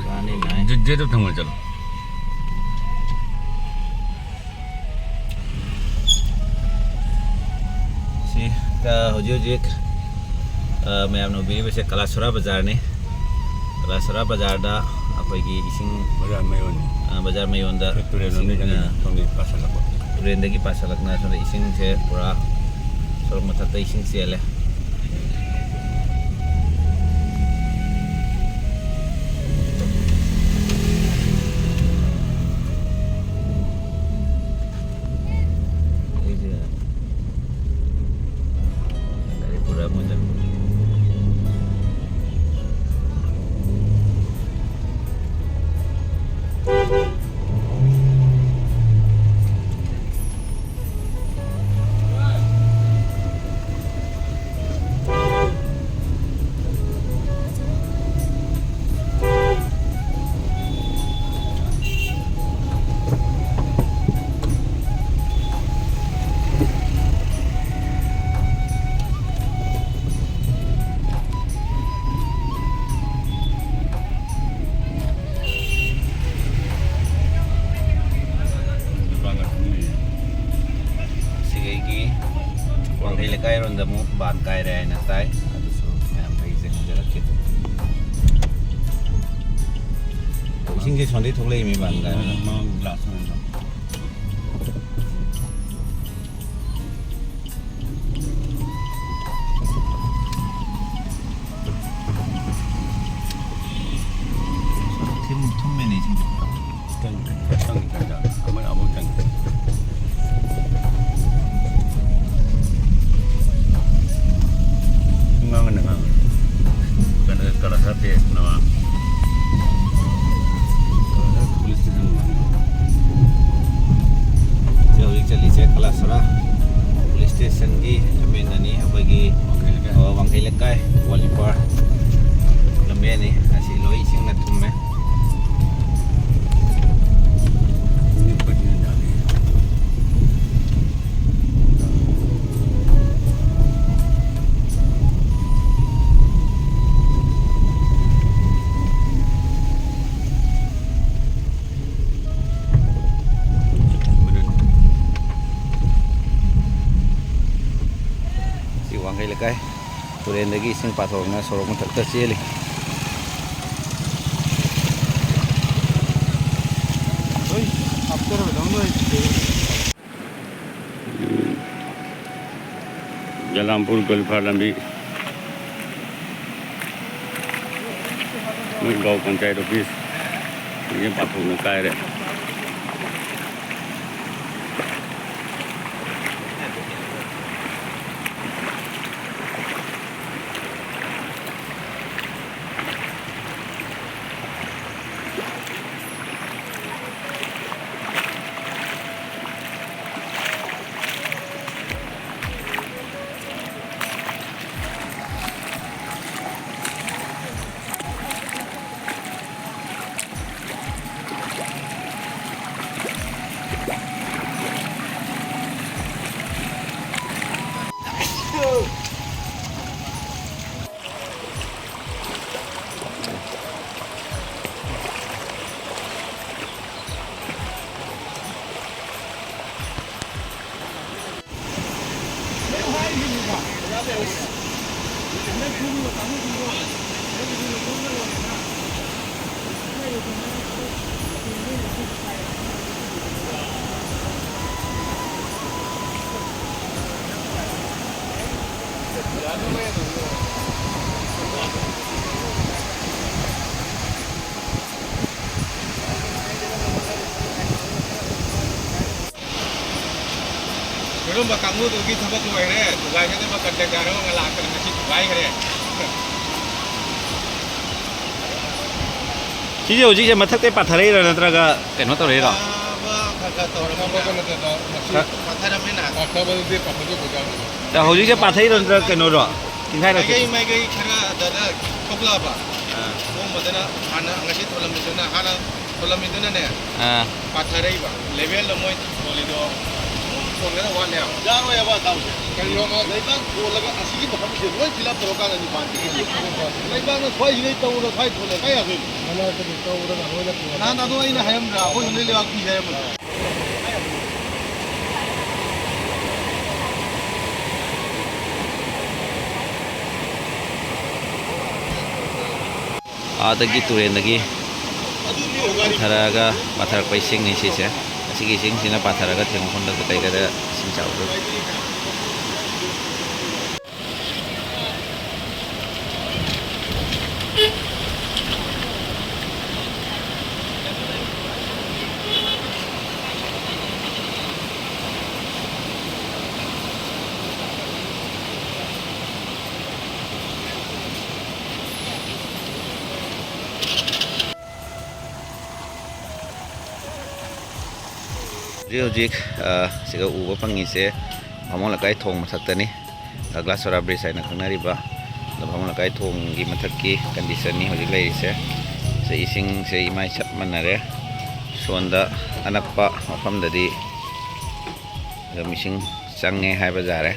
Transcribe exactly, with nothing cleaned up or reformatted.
ꯌꯥꯅꯤ, ꯌꯥꯅꯤ꯫ ꯖꯦ-, ꯖꯦꯗꯨ ꯊꯝꯃꯣ ꯆꯠꯂꯣ꯫ ꯁꯤ, ꯑ, ꯍꯧꯖꯤꯛ ꯍꯧꯖꯤꯛ, ꯑ, ꯃꯌꯥꯝꯅ ꯎꯕꯤꯔꯤꯕꯁꯦ ꯀꯂꯥꯁꯣꯔꯥ ꯕꯖꯥꯔꯅꯤ꯫ ꯀꯂꯥꯁꯣꯔꯥ ꯕꯖꯥꯔꯗ ꯑꯩꯈꯣꯏꯒꯤ ꯏꯁꯤꯡ, ꯕꯖꯥꯔ ꯃꯌꯣꯟꯅꯤ꯫ ꯑ, ꯕꯖꯥꯔ ꯃꯌꯣꯟꯗ ꯁꯣꯝꯗꯒꯤ ꯏꯁꯤꯡ, ꯄꯥꯏꯁꯜꯂꯛꯄ, ꯑ, ꯁꯣꯝꯗꯒꯤ ꯄꯥꯏꯁꯜꯂꯛꯄ꯫ ꯇꯨꯔꯦꯟꯗꯒꯤ ꯄꯥꯏꯁꯜꯂꯛꯅ ꯁꯣꯝꯗ ꯏꯁꯤꯡꯁꯦ ꯄꯨꯔꯥ ꯁꯣꯔꯣꯛ ꯃꯊꯛꯇ ꯏꯁꯤꯡ ꯆꯦꯜꯂꯦ꯫ ꯑꯩꯁꯦ ꯒꯥꯔꯤ ꯄꯨꯔꯛꯑꯝꯃꯣꯏꯗ꯫ ꯁꯤꯒꯩꯒꯤ ꯋꯥꯡꯈꯩ ꯂꯩꯀꯥꯏꯔꯣꯝꯗ ꯑꯃꯨꯛ ꯕꯥꯟ ꯀꯥꯏꯔꯦ ꯍꯥꯏꯅ ꯇꯥꯏ, ꯑꯗꯨꯁꯨ ꯃꯌꯥꯝꯗ ꯑꯩꯁꯦ ꯍꯪꯖꯔꯛꯀꯦ꯫ ꯏꯁꯤꯡꯁꯦ ꯁꯣꯝꯗꯩ ꯊꯣꯛꯂꯛꯏꯃꯤ ꯕꯥꯟ ꯀꯥꯏꯔꯒ꯫ ꯃꯃꯥꯡ ꯂꯥꯁ ꯑꯣꯏꯅ ꯊꯨꯝ-, ꯊꯨꯝꯃꯦꯅꯦ ꯏꯁꯤꯡꯁꯦ꯫ ꯆꯪ-, ꯆꯪ-, ꯆꯪ-, ꯑꯃꯅ ꯑꯃꯨꯛ ꯆꯪ-꯫ ꯉꯥꯡꯉꯅꯤ, ꯉꯥꯡꯉꯅꯤ꯫ ꯀꯩꯅꯣ, ꯀꯂꯔ ꯈꯔ ꯐꯦ-, ꯅꯃ꯫ ꯀꯂꯔ ꯄꯨꯂꯤꯁ ꯁ꯭ꯇꯦꯁꯟ ꯃꯥꯡꯉꯦ꯫ ꯁꯤ ꯍꯧꯖꯤꯛ ꯆꯠꯂꯤꯁꯦ ꯀꯂꯥꯁꯣꯔꯥ ꯄꯨꯂꯤꯁ ꯁ꯭ꯇꯦꯁꯟꯒꯤ ꯂꯝꯕꯦꯟꯗꯅꯤ, ꯑꯩꯈꯣꯏꯒꯤ, ꯋꯥꯡꯈꯩ ꯂꯩꯀꯥꯏ꯫ ꯑ, ꯋꯥꯡꯈꯩ ꯂꯩꯀꯥꯏ, ꯋꯥꯂꯤꯄꯥꯔ ꯂꯝꯕꯦꯟꯅꯤ꯫ ꯑꯁꯤ ꯂꯣꯏ ꯏꯁꯤꯡꯅ ꯊꯨꯝꯃꯦ꯫ ꯑꯗꯒꯤ ꯏꯁꯤꯡ ꯄꯥꯊꯣꯛꯅ ꯁꯣꯔꯣꯛ ꯃꯊꯛꯇ ꯆꯦꯜꯂꯤ꯫ ꯖꯂꯥꯝꯄꯨꯔ ꯒꯣꯜꯐꯥꯔ ꯂꯝꯕꯤ, ꯃꯣꯏ ꯒꯥꯎ ꯄꯟꯆꯥꯌꯠ ꯑꯣꯐꯤꯁ ꯁꯤꯡꯁꯦ ꯄꯥꯊꯣꯛꯅ ꯀꯥꯏꯔꯦ꯫ ꯁꯤꯒꯨꯝꯕ ꯀꯥꯡꯕꯨꯗꯨꯒꯤ ꯊꯕꯛ ꯂꯣꯏꯔꯦ꯫ ꯊꯨꯒꯥꯏꯒꯗꯕ ꯀꯟꯇ꯭ꯔꯦꯛꯇꯔ ꯑꯃ ꯂꯥꯛꯇꯅ ꯉꯁꯤ ꯊꯨꯒꯥꯏꯈ꯭ꯔꯦ꯫ ꯁꯤꯁꯦ ꯍꯧꯖꯤꯛꯁꯦ ꯃꯊꯛꯇꯩ ꯄꯥꯊꯔꯛꯏꯔꯣ, ꯅꯠꯇ꯭ꯔꯒ ꯀꯩꯅꯣ ꯇꯧꯔꯛꯏꯔꯣ? ꯄꯥꯊꯕ ꯈꯔ ꯈꯔ ꯇꯧꯔꯒ ꯈ- ꯄꯥꯊꯔꯝꯃꯤꯅ꯫ ꯄꯥꯊꯕꯗꯨꯗꯤ ꯄꯥꯊꯕ ꯑꯣꯏꯖꯥꯠꯅꯤ꯫ ꯍꯧꯖꯤꯛꯁꯦ ꯄꯥꯊꯩꯔꯣ ꯅꯠꯇ꯭ꯔꯒ ꯀꯩꯅꯣꯔꯣ? ꯆꯤꯡꯈꯥꯏꯔꯛꯈꯤꯕ? ꯃꯥꯏꯀꯩ ꯃꯥꯏꯀꯩ ꯈꯔ ꯑꯗꯨꯗ ꯊꯣꯛꯂꯛꯑꯕ꯫ ꯑꯥ꯫ ꯊꯣꯛꯂꯝꯕꯗꯨꯅ ꯍꯥꯟꯅ ꯉꯁꯤ ꯊꯣꯛꯂꯝꯃꯤꯗꯨꯅ ꯍꯥꯟꯅ ꯊꯣꯛꯂꯝꯃꯤꯗꯨꯅꯅꯦ꯫ ꯑꯥ꯫ ꯄꯥꯊꯔꯛꯏꯕ꯫ ꯂꯦꯚꯦꯜꯗ ꯃꯣꯏ ꯊꯣꯜꯂꯤꯗꯣ ꯊꯣꯟꯒꯗꯕ ꯋꯥꯠꯂꯦꯕ꯫ ꯌꯥꯔꯣꯏꯕ ꯗꯥꯎꯁꯦ꯫ ꯀꯔꯤꯅꯣ? ꯂꯩꯕꯥꯛ ꯊꯣꯜꯂꯒ ꯑꯁꯤꯒꯤ ꯃꯐꯝꯁꯦ ꯂꯣꯏ fill up ꯇꯧꯔꯀꯥꯟꯗ ꯅꯤꯄꯥꯟ ꯊꯤꯒꯅꯤ꯫ ꯂꯩꯕꯥꯛꯅ ꯁ꯭ꯋꯥꯏꯁꯤꯗꯩ ꯇꯧꯔ ꯁ꯭ꯋꯥꯏ ꯊꯣꯜꯂꯦ ꯀꯥꯏ ꯌꯥꯗꯣꯏꯅꯣ? ꯃꯅꯥꯛꯇꯒꯤ ꯇꯧꯔꯒ ꯂꯣꯏꯅ ꯊꯣꯜꯂꯦ꯫ ꯅꯍꯥꯟ ꯑꯗꯣ ꯑꯩꯅ ꯍꯥꯏꯔꯝꯗ꯭ꯔꯥ? ꯑꯩꯈꯣꯏ ꯁꯣꯝꯗꯩ ꯂꯩꯕꯥꯛ ꯄꯤꯁꯦ ꯍꯥꯏꯔꯝꯕꯗꯣ꯫ ꯑꯥꯗꯒꯤ ꯇꯨꯔꯦꯟꯗꯒꯤ ꯄꯥꯊꯔꯛꯑꯒ, ꯄꯥꯊꯔꯛꯄ ꯏꯁꯤꯡꯅꯤ ꯁꯤꯁꯦ꯫ ꯑꯁꯤꯒꯤ ꯏꯁꯤꯡꯁꯤꯅ ꯄꯥꯊꯔꯒ ꯊꯦꯡ ꯃꯐꯝꯗ ꯀꯩꯗ ꯏꯁꯤꯡ ꯆꯥꯎꯕ꯫ ꯍꯧꯖꯤꯛ ꯍꯧꯖꯤꯛ, ꯑ, ꯁꯤꯗ ꯎꯕ ꯐꯪꯉꯤꯁꯦ ꯚꯥꯃꯣꯟ ꯂꯩꯀꯥꯏ ꯊꯣꯡ ꯃꯊꯛꯇꯅꯤ꯫ ꯒꯒ꯭ꯂꯥꯁꯣꯔꯥ ꯕ꯭ꯔꯤꯖ ꯍꯥꯏꯅ ꯈꯪꯅꯔꯤꯕ, ꯑꯗꯣ ꯚꯥꯃꯣꯟ ꯂꯩꯀꯥꯏ ꯊꯣꯡꯒꯤ ꯃꯊꯛꯀꯤ ꯀꯟꯗꯤꯁꯟꯅꯤ ꯍꯧꯖꯤꯛ ꯂꯩꯔꯤꯁꯦ꯫ ꯁꯤ ꯏꯁꯤꯡꯁꯦ ꯏꯃꯥꯏ ꯆꯞ ꯃꯥꯟꯅꯔꯦ꯫ ꯁꯣꯝꯗ ꯑꯅꯛꯄ ꯃꯐꯝꯗꯗꯤ ꯑꯗꯨꯝ ꯏꯁꯤꯡ ꯆꯪꯉꯦ ꯍꯥꯏꯕ ꯌꯥꯔꯦ꯫